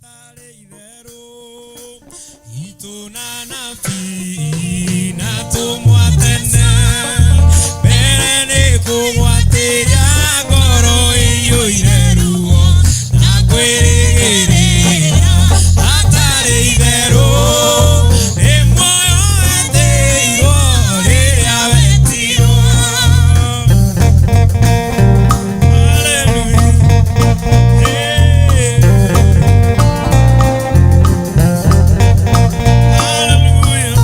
Hatarĩ itherũ itũ na nabii na tũmwa tene mbere nĩ kũgwatĩria ngoro ĩiyũire ruo na kwĩrĩgĩrĩra hatarĩ itherũ nĩ muoyo wetĩirwo rĩrĩa wetirwo. Hallelujah. Hey. Hallelujah.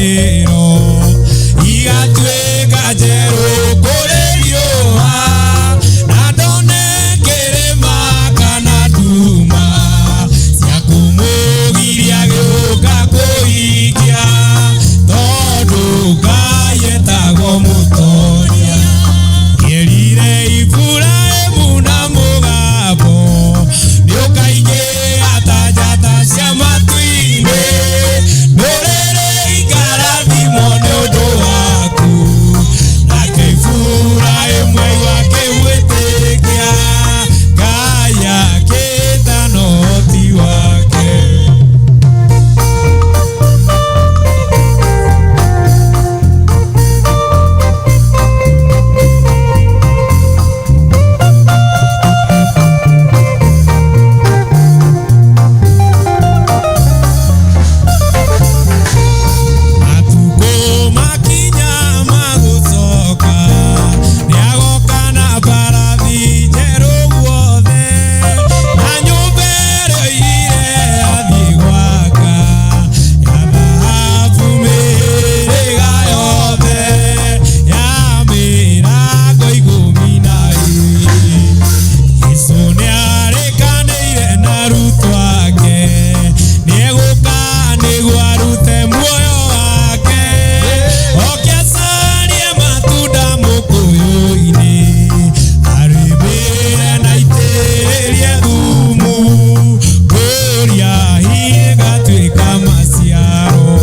kĩrĩkanĩro igatuĩka njerũ kũrĩ riũa na ndone kĩrĩma kana nduma cia kũmũgiria gĩũka kũhingia tondũ Ngai etagwo mũtoria. Erire Iburahĩmu na mũgambo nĩũkaingĩha ta njata cia matu-inĩ ndũrĩrĩ ikarathimwo nĩ ũndũ waku. Nake Iburahĩmu aigua akĩmwĩtĩkia Ngai akĩĩtana ũhoti wake. Matukũ makinya magũcoka nĩagoka na mbarathi njerũ guothe na nyũmba ĩrĩa oigire athiĩ gwaka ya thahabu mĩhĩrĩga yothe ya mĩrango ikũmi na ĩĩrĩ. Jesũ nĩarĩkanĩire na arutwo ake nĩegũka nĩguo arute muoyo wake oke acarie matunda mũkũyũ-inĩ arĩmĩre na aitĩrĩrie thumu ngũria igatuĩka maciaro.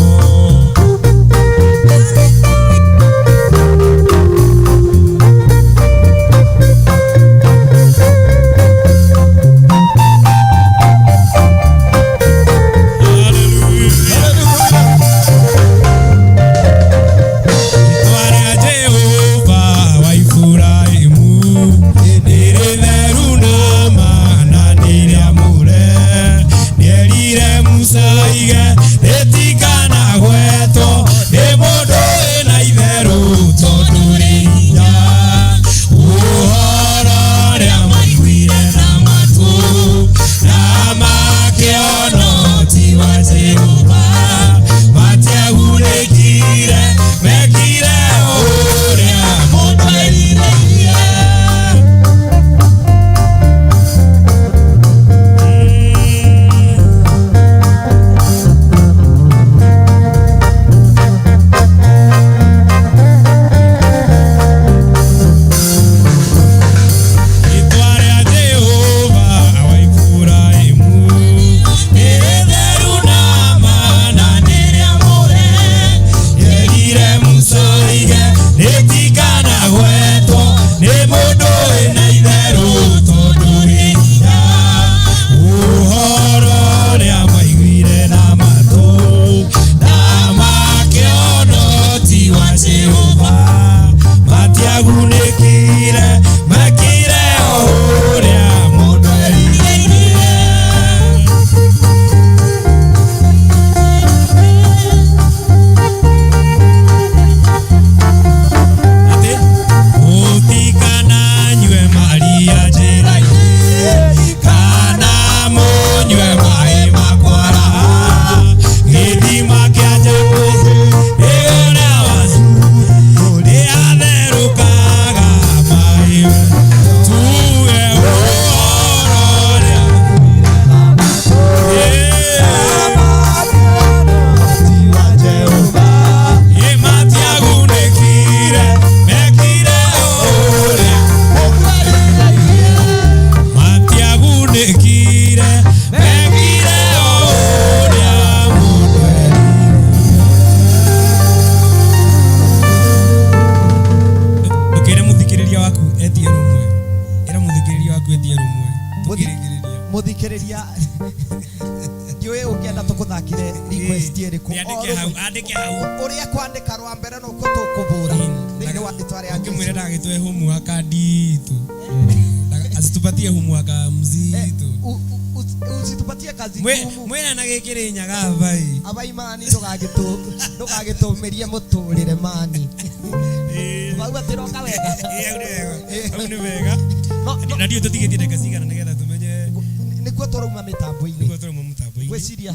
Rĩĩtwa rĩa Jehova wa Iburahĩmu nĩ rĩtheru na ma na nĩ rĩamũre. Nĩerire Musa oige rĩtikanagwetwo nĩ mũndũ wĩna itherũ tondũ rĩ hinya. Ũhoro ũrĩa maiguire na matũ na makĩona ũhoti wa Jehova matiagunĩkire mekire ũrĩa mũndũ erirĩirie. Rĩĩtwa rĩa Jehova wa Iburahĩmu nĩ rĩtheru na ma na nĩ rĩamũre. Erire Musa oige rĩtikanagwetwo nĩ mũndũ wĩna itherũ tondũ rĩ hinya. Ũhoro ũrĩa maiguire na matũ na makĩona ũhoti wa Jehova matiagunĩkire mekire o ũrĩa mũndũ erirĩirie. Atĩ mũtikananyue maria njĩra-inĩ kana mũnyue maĩ ma kwaraha gĩthima kĩa Jakubu nĩ ũrĩa wa nĩatherũkaga maĩ tuge ũhoro ũrĩa ĩ matiagunĩkire mekire ũrĩa matiagunĩkire mekire ũrĩa mũndũ ndũkĩre mũthikĩrĩria waku etie rũmwe ĩra mũthikĩrĩria waku etie rũmwe tũkĩrĩkĩrĩria Muthikiriria ndiũĩ ũngĩenda tũkũthakĩre request ĩrĩkũ. Nĩandĩke hau andĩke hau Ũrĩa kwandĩka rwa mbere nũkuo tũkũbũra thĩinĩ wa rĩtwa rĩa ũkĩmwĩra Jesũ. ndagagĩtũhe homework nditũ asitupatie homework mzito. Usitupatie kazi ngumu. Mwĩra na gĩkĩrĩ nyaga abai. Abai mani ndũgagĩtũmĩrie mũtũrĩre mani. Bau atĩroka wega. Hau nĩ wega. No, no, Na ndiũ tũtigĩtie ndagĩka cigana nĩgetha tũmenye nĩkuo tũrauma mĩtambo-inĩ. nĩguo tũrauma mũtambo-inĩ. Ngwĩciria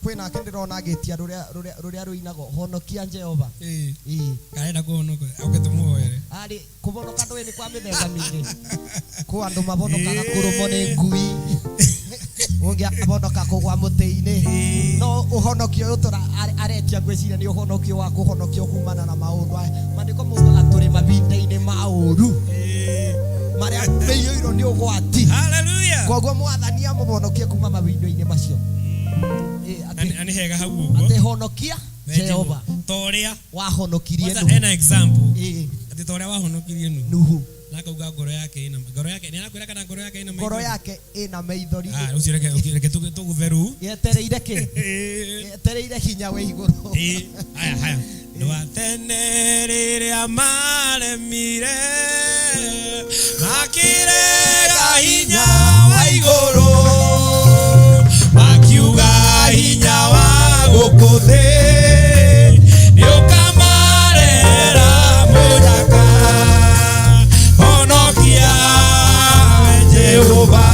Kwĩ nake ndĩrona agĩtia rũrĩa rũinagwo honokia Jehova. Ĩĩ. Ĩĩ. Karenda kũhonoka oke tũmũhoere. Arĩ kũhonoka ndũĩ nĩ kwa mĩthemba mĩingĩ. Kwĩ andũ mahonokaga kũrũmwo nĩ ngui, ũngĩ akahonoka kũgwa mũtĩ-inĩ, no ũhonokio ũyũ aretia ngwĩciria nĩ ũhonokio wa kũhonokio kumana na maũndũ aya. Maandĩko maugaga tũrĩ mahinda-inĩ ma ũru marĩa mĩiyũirwo nĩ ũgwati. Hallelujah. Koguo Mwathani amũhonokie kuma mahinda-inĩ macio. Ĩĩ, Na atĩ na nĩ hega hau ũguo. Atĩ honokia Jehova Ta ũrĩa wahonokirie kwanza Nuhu. ena example Ĩĩ, atĩ ta ũrĩa wahonokirie Nuhu. Nuhu. Na akauga ngoro yake ĩna, ngoro yake nĩ arakwĩra kana ngoro yake ĩna Ngoro maithori? yake ĩna maithori. Ah, rĩu reke tũguthe rũu. Yetereire kĩ? Yetereire hinya wĩ igũrũ. Ĩĩ, haya haya. Andũ a tene rĩrĩa maremire makĩrega hinya wa igũrũ, makiuga hinya wa gũkũ thĩ nĩũkamarehera mũnyaka. Honokia we Jehova,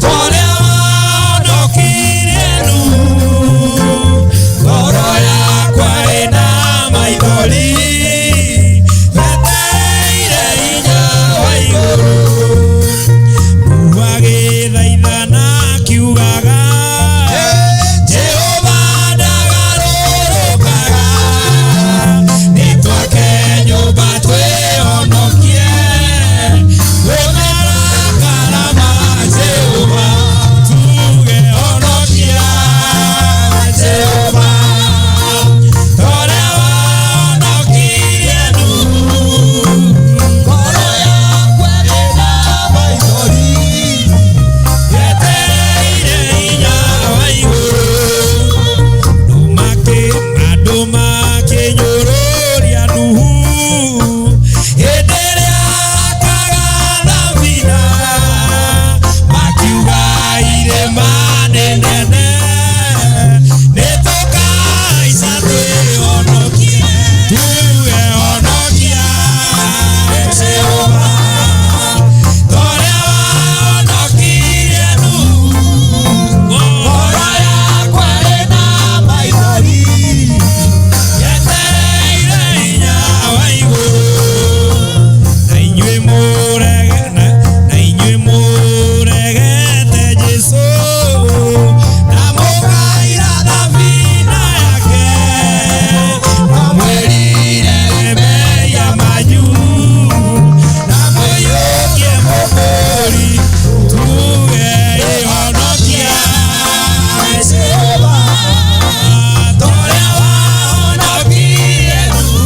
ta ũrĩa wahonokirie Nuhu. Ngoro yakwa ĩna maithori, etereire hinya wa igũrũ. Nuhu agĩthaithana akiugaga, Jehova ndagarũrũkaga, nĩtwake nyũmba twĩhonokie gũmarakara ma Jehova. Tuge honokia Jehova, ta ũrĩa wahonokirie Nuhu. Ngoro yakwa ĩna maithori, yetereire hinya wa igũrũ. Andũ makĩnyũrũria Nuhu hĩndĩ ĩrĩa akaga thabina, makiuga irĩma nĩ nene, nĩtũkahaica twĩhonokie. Tuge honokia Jehova, ta ũrĩa wahonokirie Nuhu. Ngoro yakwa ĩna maithori, yetereire hinya wa igũrũ. Na inyuĩ mũregete Jesũ na mũkaira thabina yake, na mwĩrire mehia manyu na mũiyũkie mũkũri. Tuge ĩhonokia Jehova, ta ũrĩa wahonokirie Nuhu.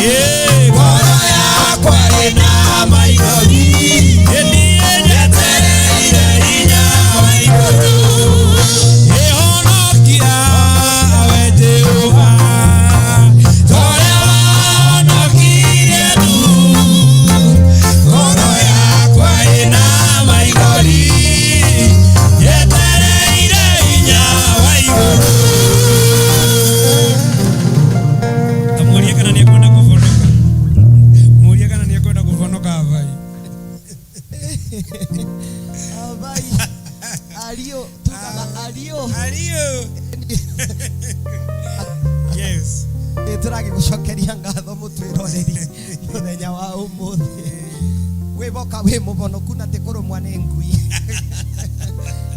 Ĩĩ, ngoro yakwa ĩna maithori, niĩ nyetereire hinya wa igũrũ. Ĩhonokia we Jehova, ta ũrĩa wahonokirie Nuhu. Ngoro yakwa ĩna maithori, yetereire hinya wa igũrũ. Amũrie kana nĩekwenda kũhonoka. Mũrie kana nĩekwenda kũhonoka vai. Abai ario tugaga ario. Ario. Yes. Nĩ tũragĩgũcokeria ngatho mũtwĩroreri mũthenya wa ũmũthĩ. Wĩboka wĩ mũhonoku na ti kũrũmwa nĩ ngui,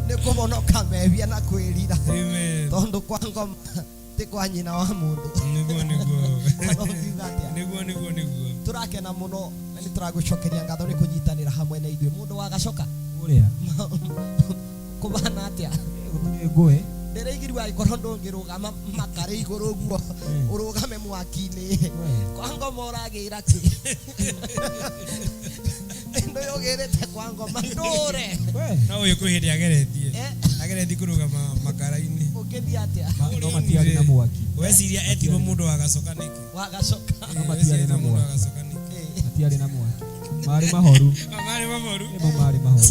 nĩ kũhonoka mehia na kwĩrira. Amen. Tondũ kwa ngoma ti kwa nyina wa mũndũ. Nĩguo nĩguo. Kana ũngiuga atĩa? Nĩguo nĩguo nĩguo. Tũrakena mũno na nĩ tũragũcokeria ngatho nĩ kũnyitanĩra hamwe na ithuĩ. Mũndũ wa gacoka Ũrĩa kũbana atĩa? Gũtirĩ ngũĩ. Ndĩraigirwo angĩkorwo ndũngĩrũgama makarĩ igũrũ ũguo ũrũgame mwaki-inĩ, kwa ngoma ũragĩra kĩ? Ndũyũgĩrĩte kwa ngoma ndũre. We. No ũyũ kwĩ hĩndĩ ageretie. Eh. Ageretie kũrũgama makara-inĩ. Ũngĩthiĩ atĩa? No matiarĩ na mwaki. Weciria etirwo mũndũ wa gacoka nĩkĩ? Wagacoka. No matiarĩ na Weciria mũndũ wa mwaki. gacoka nĩkĩ? Matiarĩ na mwaki, marĩ mahoru. Ah, marĩ maboru. Ĩmo marĩ mahoru.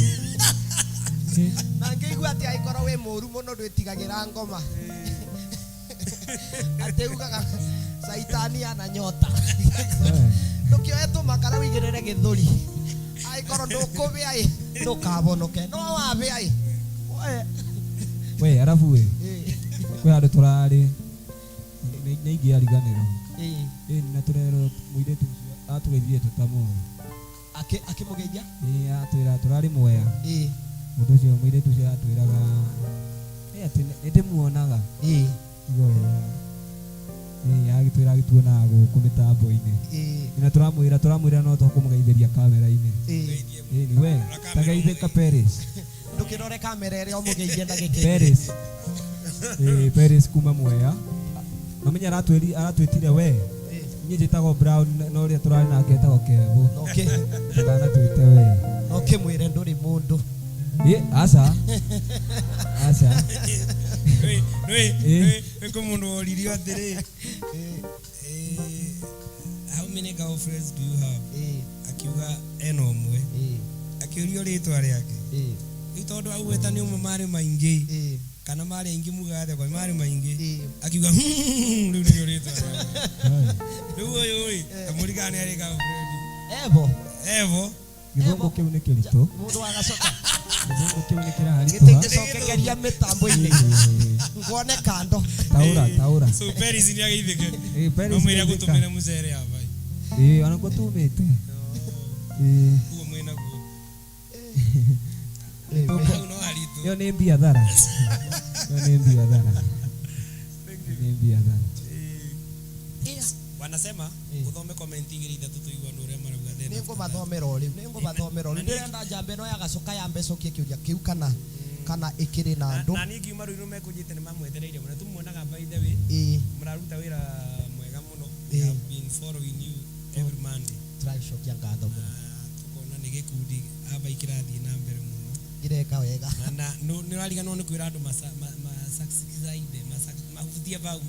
Na ngĩigua atĩ angĩkorwo wĩ mũru mũno ndwĩtigagĩra ngoma, atĩ ugaga caitani ana nyota, ndũkĩoe tũmakara wĩigĩrĩre gĩthũri, angĩkorwo ndũkũbĩa ĩ ndũkabonoke, no wabĩa ĩ we. We arabu we Ĩĩ, kwĩ handũ tũrarĩ nĩ ingĩariganĩrwo. ĩĩ. Ĩ na tũrerwo mũirĩtu ũcio atũgeithirie tũtamũĩ. Akĩmũgeithia? Ĩ atwĩra tũrarĩ Mwea. Ĩĩ. Mũndũ ũcio mũirĩtu ũcio atwĩraga ĩ atĩ nĩ ndĩmuonaga. Ĩĩ. Igo wega. Ĩ agĩtwĩra agĩtuonaga gũkũ mĩtambo-inĩ. Ĩĩ. Na tũramwĩra no tũkũmũgeithĩria kamera-inĩ. Ĩĩ. Ĩ ni we tageithĩka Paris. Ndũkĩrore kamera ĩrĩa ũmũgeithie na gĩkĩ. Paris. Ĩ Paris kuma Mwea. Nomenya aratwĩtire we. Ĩĩ. Niĩ njĩtagwo Brown na ũrĩa tũrarĩ nake etagwo Kevo. Ndanatwĩte we. No kĩmwĩre ndũrĩ mũndũ. Ĩ aca. Aca. Ĩ. Nĩ kũ mũndũ woririo atĩrĩ, how many girlfriends do you have? Ĩĩ. Akiuga ena ũmwe. Ĩĩ. Akĩũrio rĩtwa rĩake. Ĩĩ. Rĩu tondũ augĩte nĩ ũmwe marĩ maingĩ Ĩĩ. kana marĩ aingĩ mugaga atĩa kwa marĩ maingĩ Ĩĩ. akiuga rĩu nĩrĩo rĩtwa rĩakwa. Hai. Rĩu ũyũ ĩ kamũrigana nĩ arĩ girlfriend. Ebo. Evo. Gĩthũngũ kĩu nĩ kĩritũ. Mũndũ wa gacoka. Gĩthũngũ kĩu nĩ kĩraritũha. Gĩtingĩcokekeria mĩtambo-inĩ. Nguone kando. Taũra taũra. So Paris nĩ ageithĩke. Ĩ Paris. No mwĩre geithĩka. agũtũmĩre mũcere haba. Ĩ ona kuo tumĩte. Ĩ. Ũguo mwĩnaguo. Ĩĩ. Hau no haritũ. Ĩyo nĩ mbiathara. Ĩyo nĩ mbiathara. Nĩ mbiathara. Ĩya. Wanasema uthome comment igĩrĩ ithatũ tũigue andũ ũrĩa marauga then Nĩ ngũmathomera o rĩu. Nĩ ngũmathomera o rĩu. Ndĩrenda njambe ĩno ya gacoka yambe ĩcokie kĩũria kĩu kana ĩkĩrĩ na andũ. Na niĩ ngiuma rũirũ mekũnjĩte nĩ mamwetereire mũno tũmuonaga by the way Ĩĩ. mũraruta wĩra mwega mũno. We Ĩĩ. have been following you every Monday. Tũracokia ngatho Na mũno. tũkona nĩ gĩkundi aba kĩrathiĩ na mbere mũno. Ngĩreka wega. Na nĩ ũrariganwo nĩ kwĩra andũ mahutie bau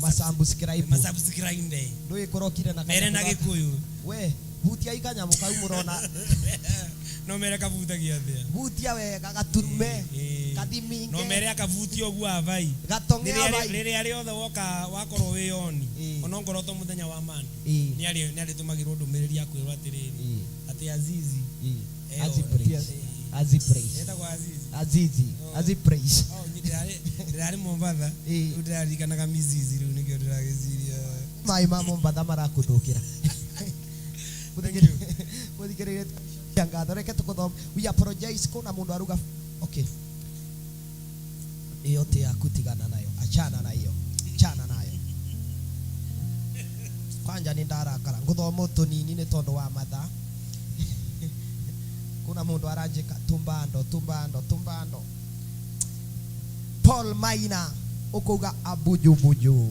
Masubscribe. masubscribe Ndũĩ kũrokire na mere na kanyamũ gaka. gĩkũyũ We, hutia kanyamũ kau mũrona. no mere kabutagia atĩa. Hutia wega gaturume. Ĩĩ. Kathiminge. No mere akabutia ũguo abai. Gatong'ea bai. Rĩrĩa rĩothe woka wakorwo wĩ oni Ĩĩ. ona ongorwo to mũthenya wa Monday Ĩĩ. nĩ arĩtũmagĩrwo ndũmĩrĩri ya kwĩrwo atĩrĩrĩ Ĩĩ. atĩ Azizi Ĩĩ. Eyo, Azi praise. Azi praise. etagwo Azizi. Azizi. Azi praise. Oh, niĩ ndĩrarĩ Mombatha Ĩĩ. rĩu ndĩraririkanaga mizizi rĩu nĩkĩo ndĩragĩciria. Maĩ ma Mombatha marakũthũkĩra. Mũthikĩrĩria cia ngatho reke tũkũthome. We apologize kuna mũndũ aruga okay. Ĩyo ti yaku tigana nayo. Achana na hiyo. Achana nayo. Kwanja nĩ ndarakara. Ngũthoma tũnini nĩ tondũ wa mathaa. Kuna mũndũ aranjĩka tumbando tumbando tumbando. Paul Maina ũkauga abujubuju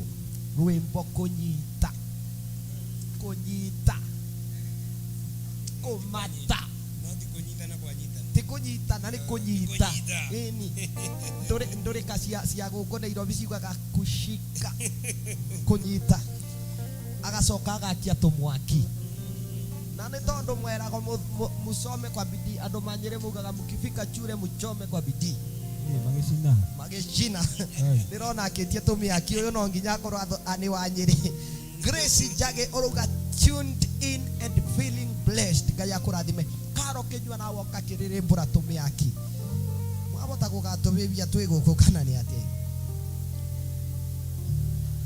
rwĩmbo kũnyita kũnyita kũmata No ti kũnyitana kwanyitana. ti kũnyitana nĩ kũnyita Kũnyita. ĩni ndũrĩka cia gũkũ Nairobi ciugaga kushika kũnyita agacoka agakia tũmwaki na nĩ tondũ mwerago mũcome kwa bidii andũ manyĩrĩ mugaga mkifika chure mũchome kwa bidii Ĩ magĩcina. magĩcina Hai. ndĩrona akĩtie tũmĩaki ũyũ no nginya akorwo nĩ wa Nyĩrĩ. Grace Njage ũrauga tuned in and feeling blessed. Ngai akũrathime. Karo kĩnyua na woka kĩrĩrĩmbũra tũmĩaki. Mwahota gũgatũvĩvia twĩ gũkũ kana nĩ atĩa?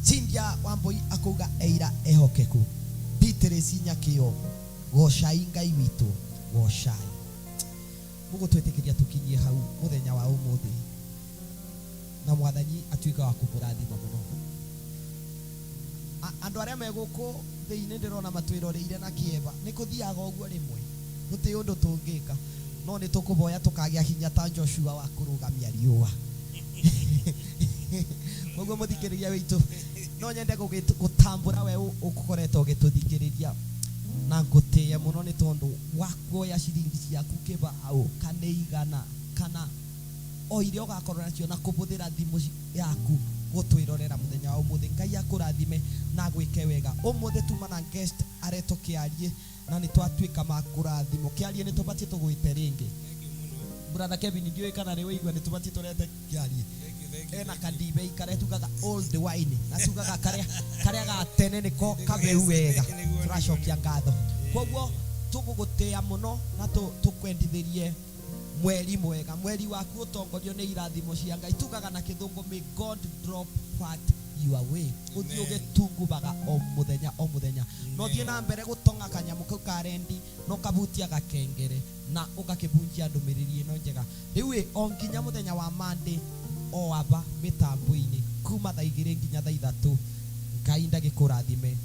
Cynthia Wambui akauga eira ehokeku. Beatrice Nyakĩo gocai Ngai witũ gocai. Mũgũtwĩtĩkĩria tũkinyie hau mũthenya wa ũmũthĩ na mwathani atuĩke wa kũmũrathima mũno. Andũ arĩa me gũkũ thĩinĩ ndĩrona matwĩroreire na kĩeva nĩ kũthiaga ũguo rĩmwe gũtirĩ ũndũ tũngĩka no nĩ tũkũboya tũkagĩa hinya ta Joshua wa kũrũgamia riũa. Koguo mũthikĩrĩria witũ no nyende gũtambũra we ũkoretwo ũgĩtũthikĩrĩria na ngũtĩe mũno nĩ tondũ wa kuoya ciringi ciaku kĩbaũ kana igana kana o iria ũgakorwo nacio na kũbũthĩra thimũ yaku gũtwĩrorera mũthenya wa ũmũthĩ. Ngai akũrathime na agwĩke wega. Ũmũthĩ tuma na guest aretwo Kĩarie na nĩ twatuĩka ma kũrathimwo. Kĩarie nĩ tũbatiĩ tũgwĩte rĩngĩ. Brother Kevin ndiũĩ kana nĩ waigua nĩ tũbatiĩ tũrete Kĩarie. Ena kandibei karĩa tugaga old wine na tugaga karĩa ga tene nĩko kabeu wega. Tũracokia ngatho. Koguo tũgũgũtĩa mũno na tũkwendithĩrie Mweri mwega, mweri waku ũtongorio nĩ irathimo cia Ngai. Tugaga na kĩthũngũ, may God drop fat your way. Ũthiĩ ũgĩtungubaga o mũthenya o mũthenya, no thiĩ na mbere gũtong'a kanyamũ kau ka rendi na ũkabutia gakengere na ũgakĩbunjia ndũmĩrĩri ĩno njega. Rĩu ĩ, o nginya mũthenya wa Monday o aba mĩtambo-inĩ kuma thaa 2 nginya thaa 3. Ngai ndagĩkũrathime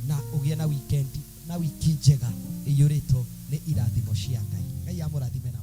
na ũgĩe na weekend na wiki njega ĩiyũrĩtwo nĩ irathimo cia Ngai. Ngai amũrathime na